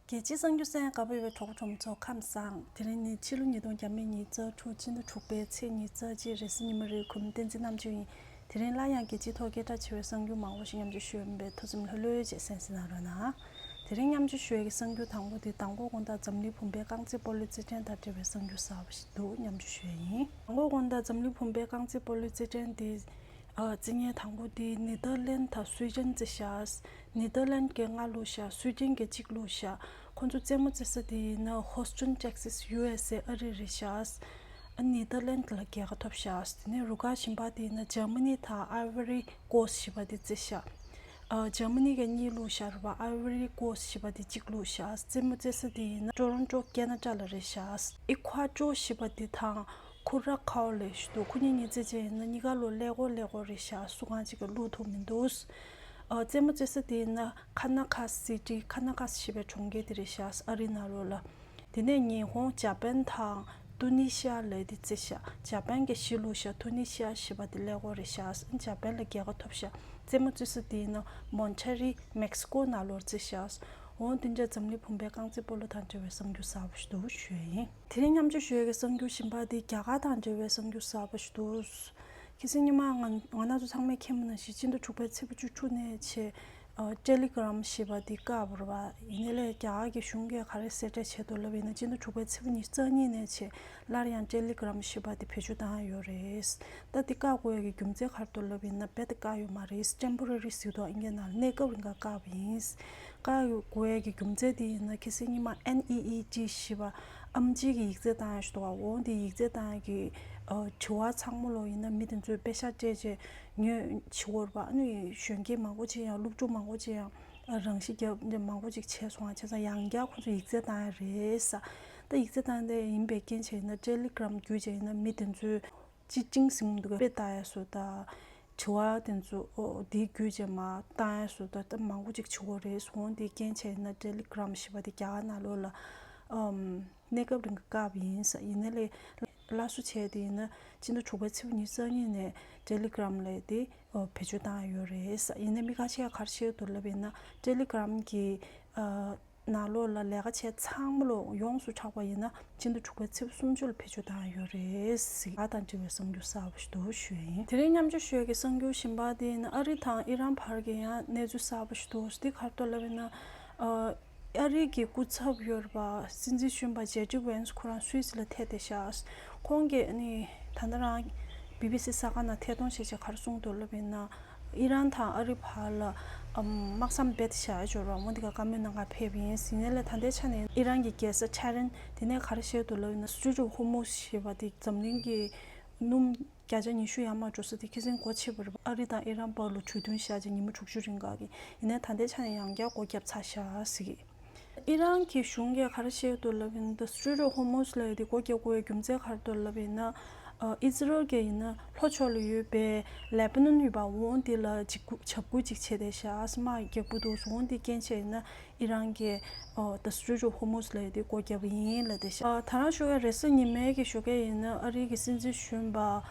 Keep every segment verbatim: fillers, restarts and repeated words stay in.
རྒྱལ་སྤྱིའི་གསར་འགྱུར་གསན་དགའ་པོ་ཡོད་པའི་གྲོགས་པོ་གྲོགས་མོ་ཚོ་ཁམས་བཟང་། དེ་རིང་ནི་ཕྱི་ལོ་ཉིས་སྟོང་ཉི་ཤུ་རྩ་དྲུག་སྤྱི་ཟླ་དྲུག་པའི་ཚེས་ཉི་ཤུ་རྩ་གཅིག་རེས་གཟའ་ཉི་མ་རེད། གོང་མ་བསྟན་འཛིན་རྣམ་དཔྱོད་ཡིན། དེ་རིང་སླར་ཡང་རྒྱལ་སྤྱིའི་ཐོག་སྐད་གྲགས་ཆེ་བའི་གསར་འགྱུར་མང་པོ་ཞིག་མཉམ་སྤྱོད་ཞུ་ཡ་ཡིན་པས་ཐུགས་སེམས་ལྷོད་ལྷོད་བྱས་གསན་གཟིགས་གནང་རོགས་གནང་། དེ་རིང་མཉམ་སྤྱོད་ཞུ་ཡ་གི་གསར་འགྱུར་དང་པོ་དེ་མདང་དགོང་དགོང་དག་འཛམ་གླིང་བུམ་པའི་རྐང་རྩེད་སྤོ་ལོའི་རྩེད་འགྲན་དང་འབྲེལ་བའི་གསར་འགྱུར་གསར་པ་ཞིག་འདུག་མཉམ་སྤྱོད་ཞུ་ཡ་ཡིན། མདང་དགོང་དགོང་དག་འཛམ་གླིང་བུམ་པའི་རྐང་རྩེད་སྤོ་ལོའི་རྩེད་འགྲན་དེ། ཨ། རྩེད་མཁན་དང་པོ་དེ་ནེ་དར་ལན་དང་སུའེ་ཌེན་རྩེས་ཤག་ནེ་དར་ལན་གྱིས་ལྔ་བླུགས་ཤག་སུའེ་ཌེན་གྱིས་གཅིག་བླུགས་ཤག་ཁོང་ཚོ་རྩེད་མོ་རྩེ་ས་དེ་ཡིན་ན་ཧོ་སི་ཊོན་ཊེག་སཱས་ཡུ་ཨེས་ཨེ། ཨ་རི་རེད་ཤག་ཨ། ནེ་དར་ལན་ལ་རྒྱལ་ཁ་ཐོབ་ཤག་དེ་ནས་རུ་ཁག་གཞན་པ་དེ་ཡིན་ན་འཇར་མ་ནི་དང་ཨའི་ཝོ་རི་ཀོ་སི་ཊི་ཞེས་པ་དེ་རྩེས་ཤག་ཨ། འཇར་མ་ནི་གིས་གཉིས་བླུགས་ཤག་རེད་པ། ཨའི་ཝོ་རི་ཀོ་སི་ཊི་ཞེས་པ་དེ་གཅིག་བླུགས་ཤག་རྩེད་མོ་རྩེ་ས་དེ་ཡིན་ན་ཊོ་རོན་ཊོ་ཁེ་ན་ཌ་ལ་རེད་ཤག་ཨི་ཁུ་ཨ་ཊོ་ཞེས་པ་དེ་དང་ཁུ་ར་ཁའོ་ལེ་ཞིག་འདུག་ཁོ་གཉིས་གཉིས་རྩེད་བྱས་ཡིན་ན་གཉིས་ཀ་ལོ་ཀླད་ཀོར་ཀླད་ཀོར་རེད་ཤག་སུ་གང་ཅིག་གིས་བླུགས་ཐུབ་མི་འདུག་ཨ། རྩེད་མོ་རྩེ་ས་དེ་ཡིན་ན་ཁ་ན་ཁ་སི་ཊི། ཁ་ན་ཁ་ཞེས་པའི་གྲོང་ཁྱེར་དེ་རེད་ཤག་ཨ་རིའི་ནང་ལོགས་ལ། དེ་ནས་ཉི་ཧོང་། འཇར་པན་དང་ཏུ་ནི་ཤི་ཡ་ལ་དེ་རྩེས་ཤག་འཇར་པན་གྱིས་བཞི་བླུགས་ཤག་ཏུ་ནི་ཤི་ཡ་ཞེས་པ་དེ་ཀླད་ཀོར་རེད་ཤག་འཇར་པན་ལ་རྒྱལ་ཁ་ཐོབ་ཤག་རྩེད་མོ་རྩེ་ས་དེ་ཡིན་ན་མོན་ཊ་རི། མེག་སི་ཀོ་ནང་ལོགས་རྩེས་ཤག་འོ་དེ་འདྲ་འཛམ་གླིང་བུམ་པའི་རྐང་རྩེད་སྤོ་ལོ་དང་འབྲེལ་བའི་གསར་འགྱུར་གསར་པ་ཞིག་འདུག་ཞུ་ཡ་ཡིན། དེ་རིང་མཉམ་སྤྱོད་ཞུ་ཡ་གི་གསར་འགྱུར་གཞན་པ་དེ་རྒྱ་གར་དང་འབྲེལ་བའི་གསར་འགྱུར་གསར་པ་ཞིག་འདུག་ཁ་སང་ཉི་མ་ང་ང་རང་ཚོ་ཚང་མས་མཁྱེན་པ་ནང་བཞིན་སྤྱི་ཟླ་དྲུག་པའི་ཚེས་པ་བཅུ་དྲུག་ནས་བྱས། ཨ། ཊེ་ལི་གྷི་རམ་ཞེས་པ་དེ་བཀག་པ་རེད་པ། ཡིན་ནའི་ལས་རྒྱ་གར་གྱི་གཞུང་གིས་ག་རེ་གསལ་བསྒྲགས་བྱས་འདུག་ལབ་ཡིན་ན་སྤྱི་ཟླ་དྲུག་པའི་ཚེས་པ་ཉི་ཤུ་རྩ་གཉིས་ནས་བྱས་སླར་ཡང་ཊེ་ལི་གྷི་རམ་ཞེས་པ་དེ་བེད་སྤྱོད་བཏང་ཡོད་རེད། ད་དེ་བཀག་དགོས་ཡ་གི་རྒྱུ་མཚན་ག་རེ་འདུག་ལབ་ཡིན་ན་རྦད་དེ་བཀག་ཡོད་མ་རེད། ཊེམ་པོ་ར་རི་ཟེར་འདུག་ཨིན་སྐད་ནང་ལ། གནས་སྐབས་རིང་ག་བཀག་པ་ཡིན། བཀག་དགོས་ཡ་གི་རྒྱུ་མཚན་དེ་ཡིན་ན་ཁ་སང་ཉི་མ་ཨེན་ཨི་ཨི་ཊི་ཞེས་པ་ཨེམ་ཆི་གི་ཡིག་ཚད་བཏང་ཡ་ཞིག་འདུག་འོ་དེ་ཡིག་ཚད་བཏང་ཡ་གི་ཨ། དྲི་བ་ཚང་མ་ལོག་ཡིན་ན་མི་དེ་ཚོས་པེ་ཤག་སྤྲད་བྱས་ཉོས་བྱེད་དགོས་རེད་པ། ཨ་ནི་གཞོན་སྐྱེས་མང་པོ་ཅིག་ཡང་སློབ་ཕྲུག་མང་པོ་ཅིག་ཡང་རང་ཤི་བརྒྱབ་འདི་མང་པོ་ཅིག་བྱས་སོང་ཨ། བྱས་ཙང་ཡང་བསྐྱར་ཁོ་ཚོ་ཡིག་ཚད་བཏང་ཡ་རེད་ས། ད་ཡིག་ཚད་བཏང་དེ་ཡིན་པའི་རྐྱེན་བྱས་ན་ཊེ་ལི་གྷི་རམ་བརྒྱུད་བྱས་ཡིན་ན་མི་དེ་ཚོས་ཅི་ཅིང་ཟིང་འདུག་དཔེ་ལྟ་ཡ་སུ་ད་དྲི་བ་དེ་ཚོ་ཨོ་དེ་བརྒྱུད་བྱས་མ་བཏང་ཡ་སུ་ད་ད་མང་པོ་ཅིག་བྱེད་དགོས་རེད་སོང་། དེ་རྐྱེན་བྱས་ན་ཊེ་ལི་གྷི་རམ་ཞེས་པ་དེ་རྒྱ་གར་ནང་ལོགས་ལ་ཨམ། གནས་སྐབས་རིང་གི་བཀག་པ་ཡིན་ས། ཡིན་ནའི་ལས་སླར་གསོ་བྱས་ཏེ་ཡིན་ན་སྤྱི་ཟླ་དྲུག་པའི་ཚེས་པ་ཉི་ཤུ་རྩ་གཉིས་ནས་ཊེ་ལི་གྷི་རམ་ལས་དེ་བེད་སྤྱོད་བཏང་ཡོད་རེད་ས། ཡིན་ནའི་མི་ཁ་ཤས་ག་རེ་བཤད་འདུག་ལབ་ཡིན་ན་ཊེ་ལི་གྷི་རམ་གྱི་ཨ། ནང་ལོགས་ལ་ལས་ཀ་བྱས་ཚང་མ་ལོ་ཡོངས་སུ་གྲགས་པ་ཡིན་ན་སྤྱི་ཟླ་དྲུག་པའི་ཚེས་པ་སུམ་ཅུ་ལ་བེད་སྤྱོད་བཏང་ཡོད་རེད་ཟེར། ཨ་དང་འབྲེལ་བའི་གསར་འགྱུར་གསར་པ་ཞིག་འདུག་ཞུ་ཡ་ཡིན། དེ་རིང་མཉམ་སྤྱོད་ཞུ་ཡ་གི་གསར་འགྱུར་གཞན་པ་དེ་ཡིན་ན་ཨ་རི་དང་ཨི་རན་བར་གྱི་ཡང་གནས་ཚུལ་གསར་པ་ཞིག་འདུག་དེ་ག་རེ་འདུག་ལབ་ཡིན་ན། ཨ། ཨ་རི་གི་སྐུ་ཚབ་ཡོད་རེད་པ། སྲིད་འཛིན་གཞོན་པ་ཇེ་ཌི་ཝེན་སི་ཁོ་རང་སུད་སི་ལ་ཐད་བསྡད་ཤག་ཁོང་གིས་ནི་ད་ལྟ་རང་བི་བི་སི་གསར་ཁང་ནང་ཐད་གཏོང་བྱས་བྱས་ག་རེ་གསུངས་འདུག་ལབ་ཡིན་ན། ཨི་རན་དང་ཨ་རི་བར་ལ་ཨམ། དམག་མཚམས་རྦད་དེ་བཞག་ཡ་འབྱོར་བ་འོ་འདི་ག་བཀའ་མོལ་གནང་ག་ཕེབས་ཡིན་ཟེར་ནས་ལས། ད་ལྟའི་ཆ་ནས་ཨི་རན་གྱི་རྒྱལ་ས་ཊེ་ཧ་རན་དེ་ནས་ག་རེ་བཤད་འདུག་ལབ་ཡིན་ན་Strait of Hormuz ཞེས་པ་དེ་འཛམ་གླིང་གི་སྣུམ་བརྒྱ་ཆ་ཉི་ཤུ་ཡར་མར་འགྲོ་ས་དེ་ཁ་སང་སྒོ་ཕྱེ་བ་རེད་པ། ཨ་རི་དང་ཨི་རན་བར་ལ་གྲོས་མཐུན་བཞག་རྗེས་ཉི་མ་དྲུག་ཅུ་རིང་ག་གི། ཡིན་ནའི་ད་ལྟའི་ཆ་ནས་ཡང་བསྐྱར་སྒོ་བརྒྱབ་ཚར་ཤག་ཟེར་གི། ཨི་རན་གྱི་གཞུང་གིས་ག་རེ་བཤད་འདུག་ལབ་ཡིན་ན། Strait of Hormuz ལབ་ཡ་དེ་སྒོ་རྒྱག་དགོས་པའི་རྒྱུ་མཚན་ག་རེ་འདུག་ལབ་ཡིན་ན། ཨ། ཨི་ཛི་རལ་གྱིས་ཡིན་ན་ལྷོ་ཕྱོགས་ལ་ཡོད་པའི་ལེ་པ་ནོན་ཡོད་པ་འོ་འདི་ལ་འཇིགས་སྐུལ་འཇབ་རྒོལ་ཅིག་བྱས་བསྡད་ཤག་དམག་རྒྱག་གི་འདུག་འོ་འདི་རྐྱེན་བྱས་ཡིན་ན་ཨི་རན་གྱིས་ཨ། The Strait of Hormuz ལབ་ཡ་དེ་སྒོ་བརྒྱབ་པ་ཡིན་ལབ་བསྡད་ཤག་ཨ། ད་རང་ཞོགས་ཀས་རེས་གཟའ་ཉི་མའི་གི་ཞོགས་ཀས་ཡིན་ན་ཨ་རིའི་གི་སྲིད་འཛིན་གཞོན་པ་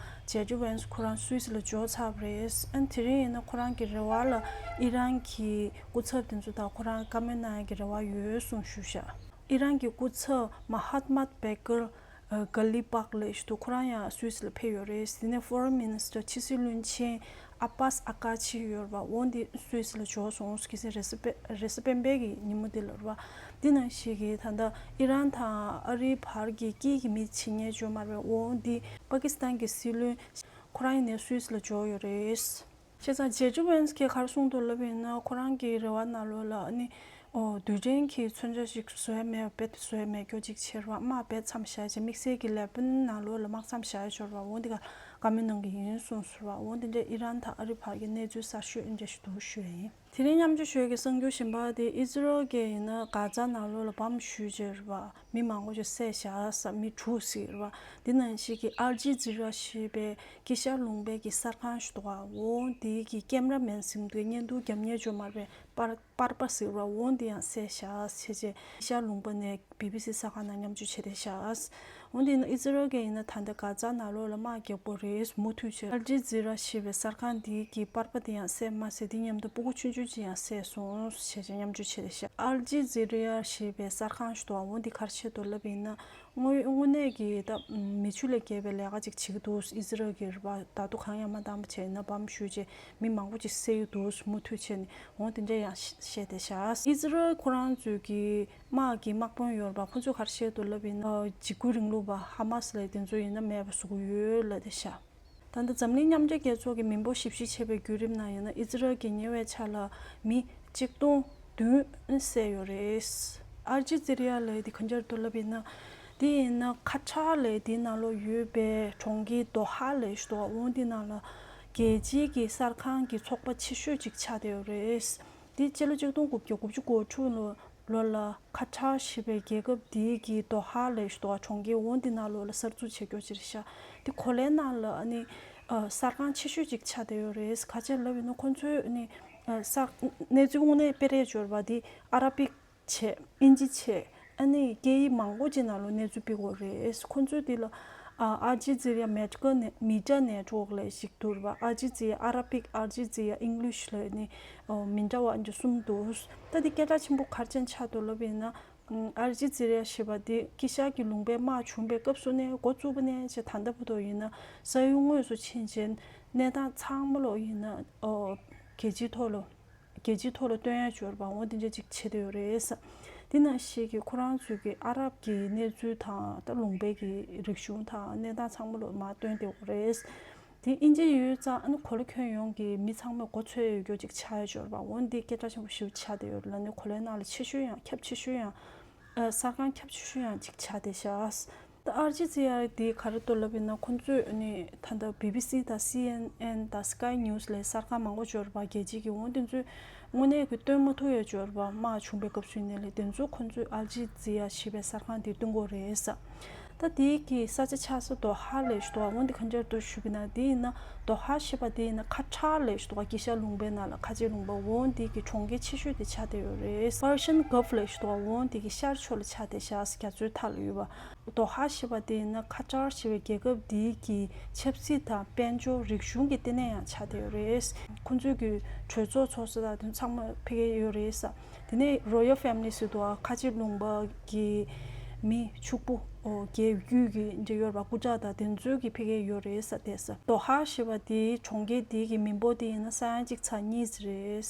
ཇེ་ཌི་ཝེན་སི་ཁོ་རང་སུད་སི་ལ་འབྱོར་ཚར་བ་རེད། ཨ། དེ་རིང་ཡིན་ན་ཁོ་རང་གི་རེ་བ་ལ་ཨི་རན་གྱི་སྐུ་ཚབ་དེ་ཚོ་དང་ཁོ་རང་བཀའ་མོལ་གནང་ཡ་གི་རེ་བ་ཡོད་གསུངས་བཞུགས་ཤག་ཨི་རན་གྱི་སྐུ་ཚབ་མ་ཧད་མད་བེ་ཀར་ག་ལི་པག་ལབ་ཡ་ཞིག་འདུག་ཁོ་རང་ཡང་སུད་སི་ལ་ཕེབས་ཡོད་རེད། དེ་ནས་ཕོ་རེན་མི་ནི་སི་ཊར་ཕྱི་སྲིད་བློན་ཆེན་ཨ་པཱས་ཨ་ཀ་ཆི་ཡོད་རེད་པ། འོ་འདི་སུད་སི་ལ་འབྱོར་སོང་། ཁ་སང་རེས་གཟའ་སྤེ་རེས་གཟའ་སྤེན་པའི་གི་ཉིན་མོ་འདི་ལ་རེད་པ། འདི་ནང་བཞིན་གྱི་ད་ལྟ་ཨི་རན་དང་ཨ་རིའི་བར་གྱི་དཀྱིལ་གྱི་མི་བྱེད་མཁན་ཅིག་ཡོད་མ་རེད་པ། འོ་འདི་པ་ཀི་སི་ཐན་གྱི་སྲིད་བློན་ཁོ་རང་ཡིན་ནའི་སུད་སི་ལ་འབྱོར་ཡོད་རེད། བྱས་ཙང་ཇེ་ཌི་ཝེན་སི་གིས་ག་རེ་གསུངས་འདུག་ལབ་ཡིན་ན་ཁོ་རང་གི་རེ་བ་ནང་ལོགས་ལ་ཨ་ནི་ཨོ་རྡུལ་ཕྲན་གྱི་མཚོན་ཆ་ཞིག་བཟོ་ཡ་མེད་པ་རྦད་དེ་བཟོ་ཡ་མེད་སྐྱོ་ཅིག་བྱས་རེད་པ། དམག་རྦད་མཚམས་བཞག་བྱས་དམིགས་བསལ་གྱི་ལེ་པ་ནན་ནང་ལོགས་ལ་དམག་མཚམས་བཞག་ཡ་འབྱོར་བ་འོ་འདི་ག་བཀའ་མོལ་གནང་གི་ཡིན་གསུངས་སོང་བ། འོ་འདི་འདྲའི་ཨི་རན་དང་ཨ་རི་བར་གྱི་གནས་ཚུལ་གསར་ཤོས་འདི་འདྲ་ཞིག་འདུག་ཞུ་ཡ་ཡིན། དེ་རིང་མཉམ་སྤྱོད་ཞུ་ཡ་གི་གསར་འགྱུར་གཞན་པ་དེ་ཨི་ཛི་རལ་གྱིས་ཡིན་ན་གྷ་ཛ་ནང་ལོགས་ལ་བམ་གཞུས་བྱས་རེད་པ། མི་མང་པོ་ཞིག་བསད་བཞག་ས། མི་དྲུག་བསད་རེད་པ། འདི་ནང་བཞིན་གྱི་ཨལ་ཇི་ཛི་ར་ཞེས་པའི་དཀྱིལ་ཤར་ལུང་པའི་གི་གསར་ཁང་ཞིག་འདུག་ག་འོ་འདི་གི་ཀེམ་ར་མེན་ཟེར་མཁན་དེ་བརྙན་ཐུང་རྒྱབ་མཁན་ཅིག་ཡོད་མ་རེད་པ། པར་ པར་པ་ཟེར་བ་འོ་འདི་ཡང་བསད་བཞག་ཟེར་བྱས་ཤར་ལུང་པ་ནས་བི་བི་སི་གསར་ཁང་ནང་མཉམ་སྤྱོད་བྱས་ཏེ་བཞག་འོ་འདི་ཡིན་ན་ཨི་ཛི་རལ་གྱི་ཡིན་ན་ད་ལྟ་གྷ་ཛ་ནང་ལོགས་ལ་དམག་རྒྱག་པོ་རེད། མུ་མཐུད་བྱས་ཨལ་ཇི་ཛི་ར་ཞེས་པའི་གསར་ཁང་འདི་གི་པར་པ་འདི་ཡང་བསད་མ་ཟད་འདི་མཉམ་དུ་སྤུ་གུ་ཆུང་ཆུང་ཅིག་ཡང་བསད་སོང་ཟེར་བྱས་མཉམ་སྤྱོད་བྱས་ཏེ་བཞག་ཨལ་ཇི་ཛི་ར་ཞེས་པའི་གསར་ཁང་ཞིག་འདུག་འོ་འདི་ག་རེ་བྱས་འདུག་ལབ་ཡིན་ན། དངོས་དངོས་གནས་ཀྱི་ད་མི་ཆོས་ལས་བརྒལ་བའི་ལས་ཀ་ཅིག་བྱེད་ཀྱི་འདུག་ཨི་ཟི་རལ་གྱི་རེད་པ། ད་དུང་གང་ཡང་མ་བཏང་བ་བྱས་ན་བམ་གཞུས་བྱས་མི་མང་པོ་ཅིག་བསད་ཡོད་འདུག་མུ་མཐུད་བྱས་ནས་འོང་དེ་འདྲ་ཡང་བཤད་དེ་བཞག་ཨི་ཟི་རལ་ཁོ་རང་ཚོས་ཀྱི་དམག་གི་དམག་དཔོན་ཡོད་རེད་པ། ཁོ་ཚོས་ག་རེ་བཤད་འདུག་ལབ་ཡིན་ན་འཇིགས་སྐུལ་རིང་ལུགས་པ་ཧ་མ་སི་ལབ་དེ་ཚོ་ཡིན་ན་མེད་པ་བཟོ་གི་ཡོད་ལབ་དེ་བཞག་ད་ལྟ་འཛམ་གླིང་མཉམ་འབྲེལ་རྒྱལ་ཚོགས་ཀྱི་མི་འབོར་ཞིབ་བཤེར་བྱས་པའི་བརྒྱུད་རིམ་ནང་ཡིན་ན་ཨི་ཛི་རལ་གྱིས་ཉེ་བའི་ཆར་ལ་མི་གཅིག་སྟོང་བདུན་བསད་ཡོད་རེད། ཨལ་ཇི་ཛི་རི་ཡ་ལབ་དེ་གང་ཅིར་དུ་ལབ་ཡིན་ན་དེ་ཡིན་ན་ཁ་ཊར་ལབ་དེ་ནང་ལོགས་ཡོད་པའི་གྲོང་ཁྱེར་དོ་ཧ་ལབ་ཞིག་འདུག་འོ་དེ་ནང་ལ་རྒྱལ་སྤྱིའི་གི་གསར་ཁང་གི་ཚོགས་པ་ཆེ་ཤོས་ཅིག་ཆགས་བསྡད་ཡོད་རེད། དེ་སྤྱི་ལོ་གཅིག་སྟོང་དགུ་བརྒྱ་དགུ་བཅུ་གོ་དྲུག་ལོ་ལོ་ལ་ཁ་ཊར་ཞེས་པའི་རྒྱལ་ཁབ་དེའི་གི་དོ་ཧ་ལབ་ཞིག་འདུག་གྲོང་ཁྱེར་འོ་འདི་ནང་ལོགས་ལ་གསར་འཛུགས་བྱེད་རྒྱུ་ཅིག་རེད་ཤག་དེ་གོ་ལའི་ནང་ལ་ཨ་ནི་ཨ་གསར་ཁང་ཆེ་ཤོས་ཅིག་ཆགས་བསྡད་ཡོད་རེད། ག་ཅི་ལབ་ཡིན་ན་ཁོང་ཚོས་ཨ་ནི་ཨ་གསར་གནས་ཚུལ་དངོས་གནས་སྤེལ་རེས་འབྱོར་བ་དེ་ཨ་ར་པིག་བྱས་ཨིན་ཇི་བྱས་ཨ་ནི་སྐད་ཡིག་མང་པོ་ཅིག་ནང་ལོགས་གནས་ཚུལ་སྤེལ་དགོས་རེད། ཁོང་ཚོས་དེ་ལ་ཨ་ཨལ་ཇི་ཛི་རི་ཡ་མེ་ཌི་ཀལ་ནེ་མི་ཌི་ཡ་ནེ་ཊི་ཝོག་ལབ་ཞིག་འདུག་རེད་པ། ཨལ་ཇི་ཛི་རི་ཡ་ཨ་ར་པིག་ཨལ་ཇི་ཛི་རི་ཡ་ཨིང་ལིཤ་ལབ་ནི་ཨོ་མི་འདྲ་བ་འདི་གསུམ་འདུག་ད་འདི་སྐད་གྲགས་ཆེན་པོ་ག་རེ་བྱས་ཆགས་འདུག་ལབ་ཡིན་ན། ཨལ་ཇི་ཛི་རི་ཡ་ཞེས་པ་འདི་དཀྱིལ་ཤར་གྱི་ལུང་པའི་དམག་བྱུང་བའི་སྐབས་སུ་ནས་འགོ་བཙུགས་པ་ནས་བྱས་ད་ལྟ་བར་དུ་ཡིན་ན་ས་ཡུལ་དངོས་སུ་ཕྱིན་རྗེས་གནས་སྟངས་ཚང་མ་ལོག་ཡིན་ན་ཨོ་རྒྱལ་སྤྱིའི་ཐོག་ལ་རྒྱལ་སྤྱིའི་ཐོག་ལ་སྟོན་ཡ་འབྱོར་བ་འོ་དེ་འདྲ་ཅིག་བྱེད་བསྡད་ཡོད་རེད། དེ་ནང་བཞིན་གྱི་ཁོ་རང་ཚོས་ཀྱི་ཨ་རབ་ཀྱི་གནས་ཚུལ་དང་ད་ལུང་པའི་གི་རིག་གཞུང་དང་གནས་སྟངས་ཚང་མ་ལོག་མར་སྟོན་བསྡད་ཡོད་རེད། དེ་ཨིན་ཇི་ཡོད་ཙང་ཨ་ནི་གོ་ལ་ཁྱོན་ཡོངས་ཀྱི་མི་ཚང་མས་མགོ་ཚོས་ཡོད་རྒྱུ་ཅིག་ཆགས་ཡོད་འབྱོར་བ་འོ་འདི་སྐད་གྲགས་ཆེན་པོ་ཞིག་ཆགས་བསྡད་ཡོད་ལ་ནི་གོ་ལའི་ནང་ལ་ཆེ་ཤོས་ཡང་ཁྱབ་ཆེ་ཤོས་ཡང་ཨ་གསར་ཁང་ཁྱབ་ཆེ་ཤོས་ཡང་ཅིག་ཆགས་བསྡད་ཤག་ད་ཨལ་ཇི་ཛི་ར་འདི་ག་རེ་འདུག་ལབ་ཡིན་ན་ཁོང་ཚོས་ཨ་ནི་ད་ལྟ་བི་བི་སི་དང་སི་ཨེན་ཨེན་དང་སི་ཀའི་ཉུ་སི་ལས་གསར་ཁང་མང་པོ་འབྱོར་བ་རྒྱལ་སྤྱིའི་གི་འོ་འདི་ཚོས་དངོས་གནས་ཀྱི་སྟོན་མ་ཐུབ་ཡ་འབྱོར་བ་དམག་བྱུང་བའི་སྐབས་སུ་ཡིན་ནའི་ལས་དེ་ཚོ་ཁོང་ཚོས་ཨལ་ཇི་ཛི་ར་ཞེས་པའི་གསར་ཁང་དེ་སྟོན་དགོས་རེད་ས། ད་དེའི་གི་ས་ཆ་ཆགས་ས་དོ་ཧ་ལབ་ཞིག་འདུག་འོ་འདི་ག་འདྲ་འདུག་ཞུ་གི་ན་དེ་ཡིན་ན་དོ་ཧ་ཞེས་པ་དེ་ཡིན་ན་ཁ་ཊར་ལབ་ཞིག་འདུག་དཀྱིལ་ཤར་ལུང་པའི་ནང་ལ་ཁ་ཆེ་ལུང་པ་འོ་འདི་གི་གྲོང་ཁྱེར་ཆེ་ཤོས་དེ་ཆགས་བསྡད་ཡོད་རེད། པར་ཤན་གལཕ་ལབ་ཞིག་འདུག་འོ་འདི་གི་ཤར་ཕྱོགས་ལ་ཆགས་བསྡད་ཤག་རྒྱ་མཚོའི་མཐའ་ལ་ཡོད་པ། དོ་ཧ་ཞེས་པ་དེ་ཡིན་ན་ཁ་ཊར་ཞེས་པའི་རྒྱལ་ཁབ་འདིའི་གི་ཆབ་སྲིད་དང་དཔལ་འབྱོར་རིག་གཞུང་གི་ལྟེ་གནས་ཡང་ཆགས་བསྡད་ཡོད་རེད། ཁོང་ཚོའི་གི་གྲོས་ཚོགས་ཚོགས་ས་དང་དེ་ཚང་མ་ཕ་གིར་ཡོད་རེད་ས། དེ་ནས་རོ་ཡལ་ཕེ་མི་ལི་ཟེར་དུས་ཁ་ཆེ་ལུང་པ་གི་མི་ཕྱུག་པོ་རྒྱལ་བརྒྱུད་ཀྱི་འབྲེལ་ཡོད་པ་སྐུ་དྲག་དང་དེ་ཚོའི་གི་ཕ་གིར་ཡོད་རེད་ས། དེ་ས་དོ་ཧ་ཞེས་པ་དེའི་གྲོང་ཁྱེར་དེའི་གི་མི་འབོར་དེ་ཡིན་ན་ས་ཡ་གཅིག་ཚེག་གཉིས་རེད།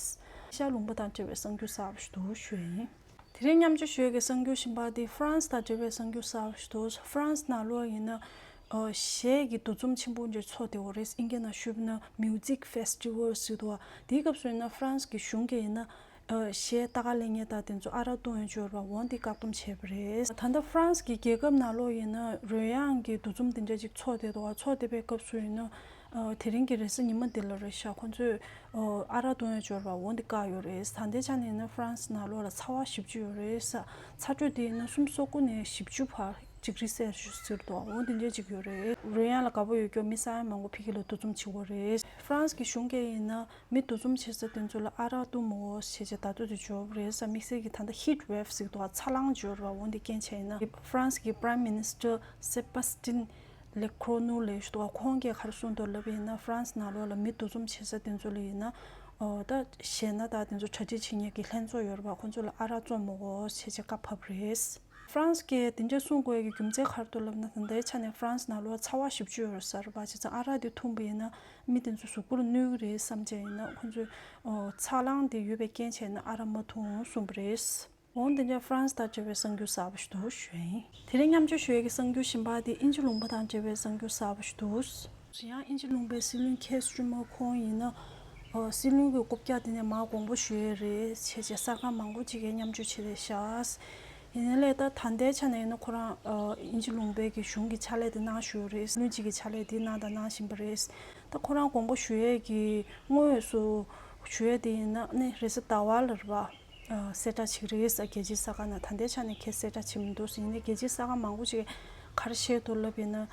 ཤར་ལུང་པ་དང་འབྲེལ་བའི་གསར་འགྱུར་གསར་པ་ཞིག་འདུག་ཞུ་ཡ་ཡིན། དེ་རིང་མཉམ་སྤྱོད་ཞུ་ཡས་ཀྱི་གསར་འགྱུར་གཞན་པ་དེ་ཧྥ་རན་སི་དང་འབྲེལ་བའི་གསར་འགྱུར་གསར་པ་ཞིག་འདུག་ཧྥ་རན་སི་ནང་ལོགས་ཡིན་ན་ཨ་གཞས་ཀྱི་འདུ་འཛོམས་ཆེན་པོ་འདྲ་ཚོགས་བསྡད་ཡོད་རེད། ཨིན་སྐད་ནང་ཞུས་པ་ན་Music Festival ཟེར་འདུག་དེའི་སྐབས་སུ་ཡིན་ན་ཧྥ་རན་སི་གི་གཞུང་གིས་ཡིན་ན་ཨ་གཞས་ལྟ་ག་ལེན་མཁན་དང་དེ་ཚོ་ཨ་རག་བཏུང་ཡས་འབྱོར་བ་འོ་འདི་བཀག་སྡོམ་བྱས་པ་རེད། ད་ལྟ་ཧྥ་རན་སི་གི་རྒྱལ་ཁབ་ནང་ལོགས་ཡིན་ན་རོལ་དབྱངས་ཀྱི་འདུ་འཛོམས་དེ་འདྲ་ཅིག་ཚོགས་བསྡད་འདུག་ཚོགས་བསྡད་པའི་སྐབས་སུ་ཡིན་ན་ཨ་དེ་རིང་གི་རེས་གཟའ་ཉི་མ་འདི་ལ་རེད་ཤག་ཁོང་ཚོས་ཨ་རག་བཏུང་ཡས་འབྱོར་བ་འོ་འདི་བཀག་ཡོད་རེད། ད་ལྟའི་ཆ་ནས་ཡིན་ན་ཧྥ་རན་སི་ནང་ལོགས་ལ་ཚ་བ་བཞི་བཅུ་ཡོད་རེད་ས། ཚ་དྲོད་དེ་ཡིན་ན་སུམ་ཅུ་སོ་དགུ་ནས་བཞི་བཅུ་བར་ཌིག་རི་སེལ་སི་ཡས་ཟེར་འདུག་འོ་འདི་འདྲ་ཅིག་ཡོད་རེད། རོལ་དབྱངས་ལ་དགའ་པོ་ཡོད་མཁན་མི་ས་ཡ་མང་པོ་ཕ་གི་ལ་འདུ་འཛོམས་བྱེད་ཀྱི་ཡོད་རེད། ཧྥ་རན་སི་གི་གཞུང་གིས་ཡིན་ན་མི་འདུ་འཛོམས་བྱེད་ས་དེ་ཚོ་ལ་ཨ་རག་བཏུང་མི་དགོས་ཟེར་བྱས་ད་དུང་དེ་འབྱོར་བ་རེད་ས། དམིགས་བསལ་གྱི་ད་ལྟ་ཧིཊ་ཝེབ་ཟེར་འདུག་ཚ་རླངས་འབྱོར་བ་འོ་འདི་རྐྱེན་བྱས་ཡིན་ན་ཧྥ་རན་སི་གི་Prime Minister Sébastien Lecornu ལབ་ཞིག་འདུག་ཁོང་གིས་ག་རེ་གསུངས་འདུག་ལབ་པ་ཡིན་ན་ཧྥ་རན་སི་ནང་ལོགས་ལ་མི་འདུ་འཛོམས་བྱེད་ས་དེ་ཚོ་ལ་ཡིན་ན་ཨོ་ད་གཞས་སྣ་དང་དེ་ཚོ་གྲ་སྒྲིག་བྱེད་མཁན་གྱི་ལྷན་ཚོགས་ཡོད་རེད་པ། ཁོང་ཚོ་ལ་ཨ་རག་བཙོང་མི་དགོས་ཟེར་བྱས་བཀའ་ཕབ་རེད། ཧྥ་རན་སི་གིས་དེ་འདྲ་གསུང་དགོས་ཀྱི་རྒྱུ་མཚན་ག་རེ་འདུག་ལབ་ན་ད་ལྟའི་ཆ་ནས་ཧྥ་རན་སི་ནང་ལོགས་ཚ་བ་བཞི་བཅུ་ཡོད་རེད་ཟེར་བ། བྱས་ཙང་ཨ་རག་དེ་འཐུང་པ་ཡིན་ན་མི་དེ་ཚོ་གཟུགས་པོ་ལ་གནོད་ཀྱི་རེད་བསམ་བྱས་ཡིན་ན་ཁོང་ཚོས་ཨོ་ཚ་རླངས་དེ་ཡོད་པའི་རྐྱེན་བྱས་ན་ཨ་རག་མ་འཐུང་གསུངས་པ་རེད། འོང་དེ་འདྲ་ཧྥ་རན་སི་དང་འབྲེལ་བའི་གསར་འགྱུར་གསར་པ་ཞིག་འདུག་ཞུ་ཡིན། དེ་རིང་མཉམ་སྤྱོད་ཞུ་ཡས་ཀྱི་གསར་འགྱུར་གཞན་པ་དེ་དབྱིན་ཇི་ལུང་པ་དང་འབྲེལ་བའི་གསར་འགྱུར་གསར་པ་ཞིག་འདུག་གཞན་ཡང་དབྱིན་ཇི་ལུང་པའི་སྲིད་བློན་ཁེར་སི་ཊར་མར་ཁེར་ཡིན་ན། ཨོ་སྲིད་བློན་གྱི་རྐུབ་བཀྱག་དེ་ནས་མར་དགོངས་པ་ཞུ་ཡས་རེད་བྱས་བྱས་གསར་ཁང་མང་པོ་ཅིག་གིས་མཉམ་སྤྱོད་བྱས་རེད་ཤག་ཡིན་ནའི་ལས་ད་ད་ལྟའི་ཆ་ནས་ཡིན་ན་ཁོ་རང་ཨོ་དབྱིན་ཇི་ལུང་པའི་གི་གཞུང་གི་ཕྱག་ལས་དེ་གནང་བཞིན་ཡོད་རེད། སྲིད་བློན་གཅིག་གི་ཕྱག་ལས་དེ་གནང་དང་གནང་བཞིན་པ་རེད། ད་ཁོ་རང་དགོངས་པ་ཞུ་ཡས་ཀྱི་དངོས་སུ་ཞུ་ཡས་དེ་ཡིན་ན་ནི་རེས་གཟའ་ཟླ་བ་ལ་རེད་པ། གསལ་བསྒྲགས་བྱེད་ཀྱི་རེད་ཟེར། རྒྱལ་སྤྱིའི་གསར་ཁང་ནང་ད་ལྟའི་ཆ་ནས་ཁྱེད་གསལ་བསྒྲགས་བྱེད་མི་འདུག་ཟེར། ཡིན་ནའི་རྒྱལ་སྤྱིའི་གསར་ཁང་མང་པོ་ཞིག་གིས་ག་རེ་བཤད་འདུག་ལབ་ཡིན་ན།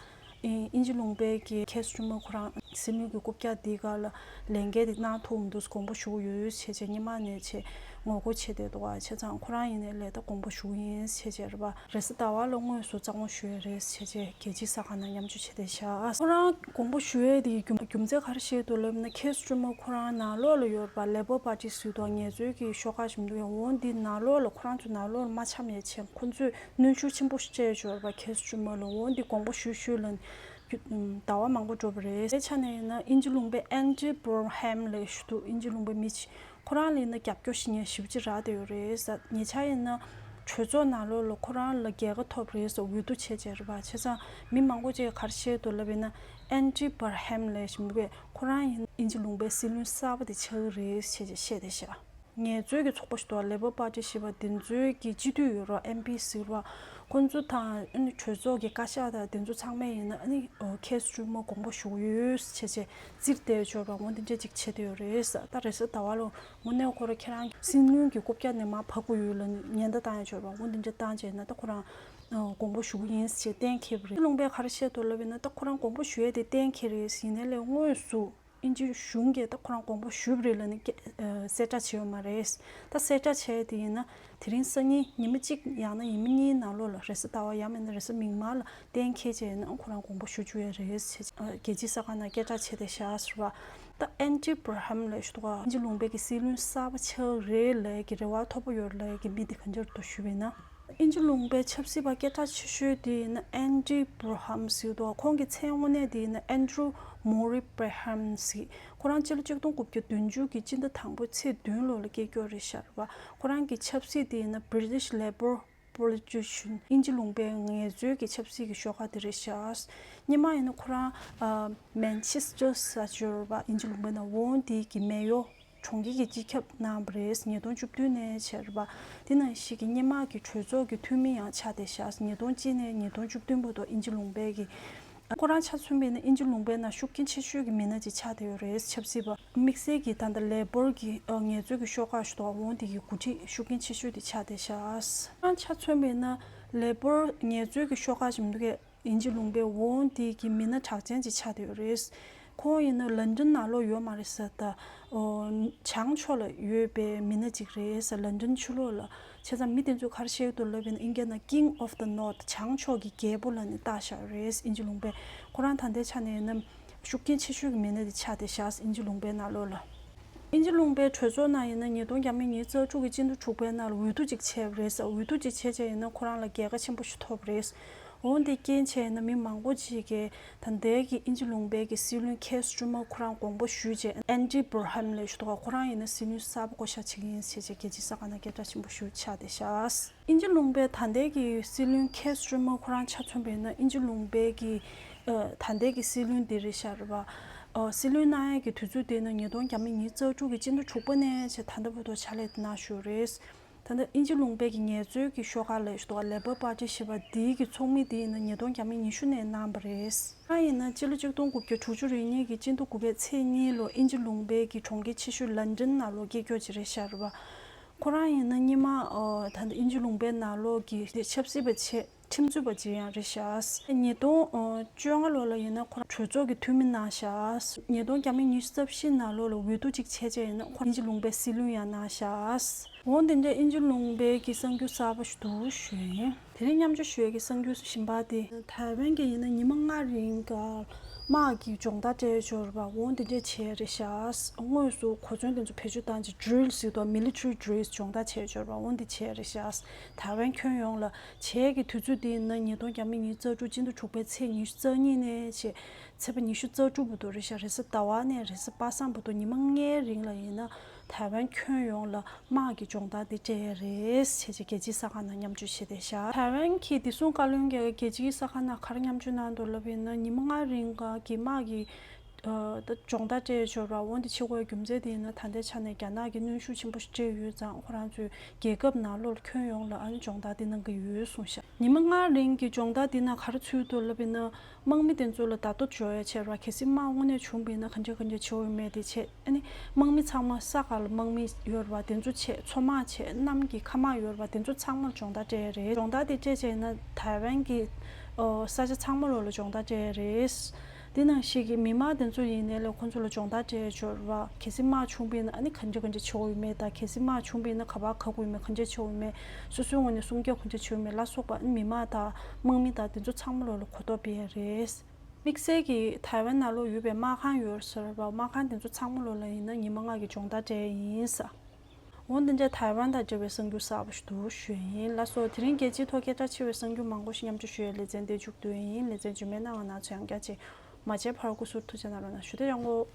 དབྱིན་ཇི་ལུང་པའི་གི་ཁེར་སི་ཊར་མར་ཁེར་ཁོ་རང་སྲིད་བློན་གྱི་རྐུབ་བཀྱག་འདིའི་སྒང་ལ་ལས་འགུལ་དེ་གནང་ཐུབ་མི་འདུག་དགོངས་པ་ཞུ་གི་ཡོད་ཟེར་བྱས་སྔོན་མ་ནས་བྱས་ ངོ་རྒོལ་བྱེད་བསྡད་འདུག་བ། བྱས་ཙང་ཁོ་རང་ཡིན་ནའི་ལས་ད་དགོངས་པ་ཞུ་གི་ཡིན་ཟེར་བྱས་རེད་པ། རེས་གཟའ་ཟླ་བ་ལ་དངོས་སུ་བཙག་འཐུ་ཞུ་ཡས་རེད་ཟེར་བྱས་རྒྱལ་སྤྱིའི་གསར་ཁང་ནང་མཉམ་སྤྱོད་བྱས་བསྡད་ཤག་ཁོ་རང་དགོངས་པ་ཞུ་ཡས་དེ་རྒྱུ་རྒྱུ་མཚན་ག་རེ་བཤད་འདུག་ལབ་ན། ཁེར་སི་སི་ཊར་མར་ཁོ་རང་ནང་ལོགས་ལ་ཡོད་རེད་པ། ལེ་བྷར་པར་ཊི་ཟེར་དུས་ངལ་རྩོལ་གྱི་ཤོག་ཁག་ཞིག་འདུག་ཡ། འོ་འདི་ནང་ལོགས་ལ་ཁོ་རང་ཚོ་ནང་ལོགས་ལ་མ་འཆམ་ཡས་བྱས་ཁོ་ཚོས་གནོན་ཤུགས་ཆེན་པོ་ཞིག་སྤྲད་ཡོད་རེད་པ། ཁེར་སི་སི་ཊར་མར་ལ་འོ་འདི་དགོངས་པ་ཞུ་ཞུ་ལབ་ནས་ཟླ་བ་མང་པོ་འགྲོ་བ་རེད། དེ་ཆ་ནས་ཡིན་ན་དབྱིན་ཇི་ལུང་པའི་ཨན་ཌི་བྷར་ཧམ་ལབ་ཞིག་འདུག་དབྱིན་ཇི་ལུང་པའི་མི་ཅིག་ཁོ་རང་ལ་ཡིན་ན་རྒྱབ་སྐྱོར་ཞིག་ངས་ཞེ་པོ་ཅིག་རག་བསྡད་ཡོད་རེད་ཟེར། ཉེ་ཆར་ཡིན་ན་གྲོས་ཚོགས་ནང་ལོགས་ལ་ཁོ་རང་ལ་རྒྱལ་ཁ་ཐོབ་རེད་ཟེར་འོས་བསྡུ་བྱས་བྱས་རེད་པ། བྱས་ཙང་མི་མང་པོ་ཅིག་ག་རེ་བཤད་འདུག་ལབ་ཡིན་ན། ཨན་ཌི་བྷར་ཧམ་ལབ་ཞིག་འདུག་གས། ཁོ་རང་ཡིན་དབྱིན་ཇི་ལུང་པའི་སྲིད་བློན་གསར་པ་དེ་ཆགས་ཀྱི་རེད་ཟེར་བྱས་བཤད་བསྡད་ཤག་ངལ་རྩོལ་གྱི་ཚོགས་པ་ཞིག་འདུག་ལེ་བྷར་པར་ཊི་ཞེས་པ་དེ་ཚོའི་གི་སྤྱི་འཐུས་ཡོད་རེད། ཨེམ་པི་ཟེར་བ། ཁོ་ཚོ་དང་ཨ་ནི་གྲོས་ཚོགས་ཀྱི་བཀའ་ཤག་དང་དེ་ཚོ་ཚང་མས་ཡིན་ན་ཨ་ནི་ཁེར་སི་སི་ཊར་མར་དགོངས་པ་ཞུ་གི་ཡོད་ཟེར་བྱས་བྱས་བཙིར་བསྡད་ཡོད་རེད་པ། འོ་འདི་འདྲ་ཅིག་བྱས་བསྡད་ཡོད་རེད་ཟེར། ད་རེས་གཟའ་ཟླ་བ་ལ་དངོས་གནས་ཁོ་རང་ཁྱེད་རང་སྲིད་བློན་གྱི་རྐུབ་བཀྱག་ནས་མར་བབས་དགོས་ཡོད་ལབ་ཉེན་བརྡ་བཏང་ཡོད་རེད་པ། འོ་འདི་འདྲ་བཏང་བྱས་ན་ད་ཁོ་རང་དགོངས་པ་ཞུ་གི་ཡིན་ཟེར་བྱས་གཏན་འཁེལ་བ་རེད། ལུང་པས་ག་རེ་བཤད་འདུག་ལབ་ཡིན་ན། ད་ཁོ་རང་དགོངས་པ་ཞུ་ཡས་དེ་གཏན་འཁེལ་རེད་ཟེར། ཡིན་ནའི་ལས་དངོས་སུ་དབྱིན་ཇི་གཞུང་གིས་ད་ཁོ་རང་དགོངས་པ་ཞུས་པ་རེད་ལབ་ནས་སྐད་ཨ་གསལ་བསྒྲགས་བྱས་ཡོད་མ་རེད། ད་གསལ་བསྒྲགས་བྱས་དེ་ཡིན་ན་དེ་རིང་སང་ཉིན་ཉི་མ་གཅིག་ཡང་ན་ཉི་མ་གཉིས་ནང་ལོགས་ལ། རེས་གཟའ་ཟླ་བ་ཡང་མིན་ན་རེས་གཟའ་མིག་དམར་ལ་གཏན་འཁེལ་བྱས་ཡིན་ན་ཁོ་རང་དགོངས་པ་ཞུ་བཅུག་ཡ་རེད་ཟེར། ཨ་རྒྱལ་སྤྱིའི་གསར་ཁང་ནང་སྐད་བསྒྲགས་བྱས་བསྡད་ཤག་ཟེར་བ། ད་ཨན་ཌི་བྷར་ཧམ་ལབ་ཞིག་འདུག་ག་དབྱིན་ཇི་ལུང་པའི་གི་སྲིད་བློན་གསར་པ་ཆགས་རེད་ལབ་ཀྱི་རེ་བ་མཐོ་པོ་ཡོད་ལབ་ཀྱི་མི་དེ་ག་འདྲ་འདུག་ཞུས་པ་ཡིན་ན། དབྱིན་ཇི་ལུང་པའི་ཆབ་སྲིད་པ་སྐད་གྲགས་ཆེ་ཤོས་དེ་ཡིན་ན་ཨན་ཌི་བྷར་ཧམ་ཟེར་འདུག་ཁོང་གི་མཚན་དངོས་གནས་དེ་ཡིན་ན་ཨན་ཌྲུ་མོ་རི་བྷར་ཧམ་ཟེར། ཁོ་རང་སྤྱི་ལོ་ཆིག་སྟོང་དགུ་བརྒྱ་བདུན་ཅུ་གི་སྤྱི་ཟླ་དང་པོ་ཚེས་བདུན་ལོ་ལ་སྐྱེས་ཀྱོག་རེད་ཤག་རེད་པ། ཁོ་རང་གི་ཆབ་སྲིད་དེ་ཡིན་ན་British Labour Politician། དབྱིན་ཇི་ལུང་པའི་ངལ་རྩོལ་གྱི་ཆབ་སྲིད་ཀྱི་ཤོག་ཁག་དེ་རེད་ཤག་སྔོན་མ་ཡིན་ན་ཁོ་རང་ཨ་མན་ཆེ་སི་ཊར་ཟེར་ཡོད་རེད་པ། དབྱིན་ཇི་ལུང་པའི་ནང་། འོ་དེ་གི་མེ་ཡོར། གྲོང་ཁྱེར་གྱི་སྤྱི་ཁྱབ་གནང་བ་རེད། ཉིས་སྟོང་བཅུ་བདུན་ནས་བྱས་རེད་པ། དེ་ནང་བཞིན་གྱི་སྔོན་མ་གི་གྲོས་ཚོགས་ཀྱི་འཐུས་མི་ཡང་ཆགས་བསྡད་ཤག་ཉིས་སྟོང་གཅིག་ནས་ཉིས་སྟོང་བཅུ་བདུན་བར་དུ་དབྱིན་ཇི་ལུང་པའི་གི། ཁོ་རང་ཆ་མཚོན་པ་ཡིན་ན་དབྱིན་ཇི་ལུང་པའི་ནང་ཤུགས་རྐྱེན་ཆེ་ཤོས་ཀྱི་མི་སྣ་ཅིག་ཆགས་བསྡད་ཡོད་རེད། ཆབ་སྲིད་པ། དམིགས་བསལ་གྱི་ད་ལྟ་ལེ་བྷར་གྱི་ཨ་ངལ་རྩོལ་གྱི་ཤོག་ཁག་ཞིག་འདུག་འོ་དེ་གི་འགོ་ཁྲིད་ཤུགས་རྐྱེན་ཆེ་ཤོས་དེ་ཆགས་བསྡད་ཤག་ཁོ་རང་ཆ་མཚོན་པ་ཡིན་ན་ལེ་བྷར་ངལ་རྩོལ་གྱི་ཤོག་ཁག་ཞིག་མི་འདུག་གས། དབྱིན་ཇི་ལུང་པའི་འོ་དེ་གི་མི་སྣ་གྲགས་ཅན་ཅིག་ཆགས་བསྡད་ཡོད་རེད། ཁོང་ཡིན་ན་ལན་ཀྲན་ནང་ལོགས་ཡོད་མ་རེད་ཟེར། ད་ཨོ་བྱང་ཕྱོགས་ལ་ཡོད་པའི་མི་སྣ་ཅིག་རེད་ཟེར། ལན་ཀྲན་ཕྱི་ལོགས་ལ། བྱས་ཙང་མི་དེ་ཚོས་ག་རེ་བཤད་འདུག་ལབ་ཡིན་ན། ཨིན་སྐད་ནང་King of the North། བྱང་ཕྱོགས་ཀྱི་རྒྱལ་པོ་ལབ་ནས་བཏགས་བཞག་རེད། དབྱིན་ཇི་ལུང་པས། ཁོ་རང་ད་ལྟའི་ཆ་ནས་ཡིན་ན་ཤུགས་རྐྱེན་ཆེ་ཤོས་ཀྱི་མི་སྣ་དེ་ཆགས་བསྡད་ཤག་དབྱིན་ཇི་ལུང་པའི་ནང་ལོགས་ལ། དབྱིན་ཇི་ལུང་པའི་གྲོས་ཚོགས་ནང་ཡིན་ན་ཉིས་སྟོང་ཉི་ཤུ་རྩ་དྲུག་གི་སྤྱི་ཟླ་དྲུག་པའི་ནང་ལ་འོས་བསྡུ་ཅིག་བྱས་པ་རེད་ཟེར། འོས་བསྡུ་ཅིག་བྱས་བྱས་ཡིན་ན་ཁོ་རང་ལ་རྒྱལ་ཁ་ཆེན་པོ་ཞིག་ཐོབ་པ་རེད། འོ་འདི་རྐྱེན་བྱས་ན་མི་མང་པོ་ཅིག་གིས་ད་ལྟའི་གི་དབྱིན་ཇི་ལུང་པའི་གི་སྲིད་བློན་ཁེར་སི་སི་ཊར་མར་ཁོ་རང་དགོངས་པ་ཞུས་བྱས། ཨན་ཌི་བྷར་ཧམ་ལབ་ཞིག་འདུག་ཁོ་རང་ཡིན་ན་སྲིད་བློན་གསར་པ་བསྐོ་བཞག་བྱེད་ཀྱི་ཡིན་ཟེར་བྱས་རྒྱལ་སྤྱིའི་གསར་ཁང་ནང་སྐད་གྲགས་ཆེན་པོ་ཞིག་ཆགས་བསྡད་ཤག་དབྱིན་ཇི་ལུང་པའི་ད་ལྟའི་གི་སྲིད་བློན་ཁེར་སི་སི་ཊར་མར་ཁོ་རང་ཆ་མཚོན་པ་ཡིན་ན་དབྱིན་ཇི་ལུང་པའི་གི་ཨ་ད་ལྟའི་གི་སྲིད་བློན་འདི་རེད་ཤག་རེད་པ། ཨ་སྲིད་བློན་གནང་ཡས་ཀྱི་དུས་ཚོད་དེ་ནི་ཉིས་སྟོང་ཉི་ཤུ་རྩ་དྲུག་གི་སྤྱི་ཟླ་དྲུག་པ་ནས་བྱས་ད་ལྟ་བར་དུ་ཕྱག་ལས་དེ་གནང་བཞིན་ཡོད་རེད། ད་ལྟ་དབྱིན་ཇི་ལུང་པའི་གི་ངལ་རྩོལ་གྱི་ཤོག་ཁག་ལབ་ཞིག་འདུག་ག Labour Party ཞེས་པ་འདིའི་གི་ཚོགས་མི་དེ་ཡིན་ན་ཉིས་སྟོང་ཉི་ཤུ་ནས་གནང་བ་རེད། ཁོ་རང་ཡིན་ན་སྤྱི་ལོ་ཆིག་སྟོང་དགུ་བརྒྱ་དྲུག་ཅུ་རེ་གཉིས་ཀྱི་སྤྱི་ཟླ་དགུ་པའི་ཚེས་གཉིས་ལོ་དབྱིན་ཇི་ལུང་པའི་གི་གྲོང་ཁྱེར་ཆེ་ཤོས་ལན་ཀྲན་ནང་ལོགས་སྐྱེས་ཀྱོག་ཅིག་རེད་ཤག་རེད་པ། ཁོ་རང་ཡིན་ན་སྔོན་མ་ཨ་ད་ལྟ་དབྱིན་ཇི་ལུང་པའི་ནང་ལོགས་ཀྱི་ཆབ་སྲིད་པ་བྱས། ཁྲིམས་རྩོད་པ་ཅིག་ཡང་རེད་ཤག་ཉིས་སྟོང་བཅོ་ལྔ་ལོ་ལ་ཡིན་ན་ཁོ་རང་གྲོས་ཚོགས་ཀྱི་འཐུས་མི་གནང་ཤག་ཉིས་སྟོང་ཉི་ཤུ་རྩ་བཞི་ནང་ལོ་ལ་འོས་བསྡུ་ཅིག་བྱས་བྱས་ཡིན་ན་ཁོ་དབྱིན་ཇི་ལུང་པའི་སྲིད་བློན་ཡང་གནང་ཤག་འོ་འདི་འདྲའི་དབྱིན་ཇི་ལུང་པའི་གི་གསར་འགྱུར་གསར་པ་ཞིག་འདུག་ཞུ་ཡིན། དེ་རིང་མཉམ་སྤྱོད་ཞུ་ཡས་ཀྱི་གསར་འགྱུར་གཞན་པ་དེ། ཐའེ་ཝན་གྱི་ཡིན་ན་ཉི་མ་ལྔ་རིང་ག་དམག་གི་སྦྱོང་བརྡར་སྤྲད་ཡོད་རེད་པ། འོ་འདི་འདྲས་བྱས་རེད་ཤག་དངོས་སུ་གོ་མཚོན་དེ་ཚོ་བེད་སྤྱོད་བཏང་བྱས་drill ཟེར་དུས་military drill སྦྱོང་བརྡར་བྱས་ཡོད་རེད་པ། འོ་འདི་བྱས་རེད་ཤག་ཐའེ་ཝན་ཁྱོན་ཡོངས་ལ་བྱས་ཀྱི་དུས་ཚོད་དེ་ཡིན་ན་ཉིས་སྟོང་ཉི་ཤུ་རྩ་དྲུག་སྤྱི་ཟླ་དྲུག་པའི་ཚེས་ཉི་ཤུ་རྩ་གཉིས་ནས་བྱས་ཚེས་པ་ཉི་ཤུ་རྩ་དྲུག་བར་དུ་རེད་ཤག་རེས་གཟའ་ཟླ་བ་ནས་རེས་གཟའ་པ་སངས་བར་དུ་ཉི་མ་ལྔའི་རིང་ལ་ཡིན་ན། ཐའེ་ཝན་ཁྱོན་ཡོངས་ལ་དམག་གི་སྦྱོང་བརྡར་དེ་སྤྲད་ཡས་རེད་ཟེར་བྱས་རྒྱལ་སྤྱིའི་གསར་ཁང་ནང་མཉམ་སྤྱོད་བྱས་བསྡད་ཤག་ཐའེ་ཝན་གྱི་བདེ་སྲུང་བཀའ་བློན་གྱིས་རྒྱལ་སྤྱིའི་གསར་ཁང་ནང་ག་རེ་མཉམ་སྤྱོད་གནང་འདུག་ལབ་ཡིན་ན། ཉི་མ་ལྔ་རིང་ག་གི་དམག་གི་ཨ་ད་སྦྱོང་བརྡར་སྤྲད་ཡས་ཡོད་རེད་པ། འོ་འདི་བྱེད་དགོས་རྒྱུ་མཚན་དེ་ཡིན་ན་ད་ལྟའི་ཆ་ནས་རྒྱ་ནག་གིས་གནོན་ཤུགས་ཆེན་པོ་ཞིག་སྤྲད་ཡོད་ཙང་ཁོ་རང་ཚོའི་རྒྱལ་ཁབ་ནང་ལོགས་ལ་ཁྱོན་ཡོངས་ལ་ཨ་ནི་སྦྱོང་བརྡར་དེ་གནང་གི་ཡོད་གསུངས་ཤག་ཉི་མ་ལྔ་རིང་གི་སྦྱོང་བརྡར་འདི་ནང་ག་རེ་ཚུད་འདུག་ལབ་ཡིན་ན། དམག་མི་དེ་ཚོ་ལ་བརྡ་ཐོ་འབྱོར་ཡ་བྱས་ར། གལ་སྲིད་དམག་དངོས་གནས་བྱུང་བ་ཡིན་ན་ག་འདྲ་ག་འདྲ་བྱེད་འོས་མེད་དེ་བྱས། ཨ་ནི་དམག་མི་ཚང་མ་ས་ག་ལ་དམག་མི་ཡོད་ར་བ་དེ་ཚོ་བྱས། མཚོ་དམག་བྱས། གནམ་གྱི་མཁའ་དམག་ཡོད་ར་བ་དེ་ཚོ་ཚང་མར་སྦྱོང་བརྡར་སྤྲད་ཡ་རེད། སྦྱོང་བརྡར་དེ་སྤྲད་བྱས་ཡིན་ན་ཐའེ་ཝན་གྱི་ཨོ་ས་ཆ་ཚང་མ་ལོགས་ལ་སྦྱོང་བརྡར་སྤྲད་ཡ་རེད། དེ་ནང་བཞིན་གྱི་མི་མང་དེ་ཚོ་ཡིན་ནའི་ལས་ཁོང་ཚོ་ལ་སྦྱོང་བརྡར་སྤྲད་ཡོད་རེད་བ། གལ་སྲིད་དམག་བྱུང་པ་ཡིན་ན་ཨ་ནི་ག་འདྲ་ག་འདྲ་བྱེད་དགོས་ཡོད་མེད་དང་། གལ་སྲིད་དམག་བྱུང་པ་ཡིན་ན་ག་པར་ག་དགོས་ཡོད་མེད། ག་འདྲ་བྱེད་དགོས་ཡོད་མེད། སོ་སོའི་ངོས་ནས་སྲུང་སྐྱོབ་ག་འདྲ་བྱེད་དགོས་ཡོད་མེད་ལ་སོགས་པ་ཨ་ནི་མི་མང་དང་དམག་མི་དང་དེ་ཚོ་ཚང་མ་ལོ་ལ་གོ་རྟོགས་སྤེལ་ཡ་རེད། དམིགས་བསལ་གྱིས་ཐའེ་ཝན་ནང་ལོགས་ཡོད་པའི་དམག་ཁང་ཡོད་ཟེར་བ། དམག་ཁང་དེ་ཚོ་ཚང་མ་ལོ་ལ་ཡིན་ན་ཉི་མ་ལྔ་གི་སྦྱོང་བརྡར་སྤྲད་ཡིན་ས། འོ་འདི་འདྲའི་ཐའེ་ཝན་དང་འབྲེལ་བའི་གསར་འགྱུར་གསར་པ་ཞིག་འདུག་ཞུ་ཡིན་ལགས་སོ། དེ་རིང་རྒྱལ་སྤྱིའི་ཐོག་སྐད་གྲགས་ཆེ་བའི་གསར་འགྱུར་མང་པོ་ཞིག་མཉམ་སྤྱོད་ཞུ་ཡའི་ལེ་ཚན་འདི་མཇུག་བསྡུ་ཡིན། ལེ་ཚན་རྗེས་མའི་ནང་ང་ང་ཚོ་ཡང་བསྐྱར་ཅིག་མ་མཇལ་བར་སྐུ་གཟུགས་ཐུགས་རྗེ་གནང་རོགས་གནང་ཞུ། དེ་ཡང་གོ།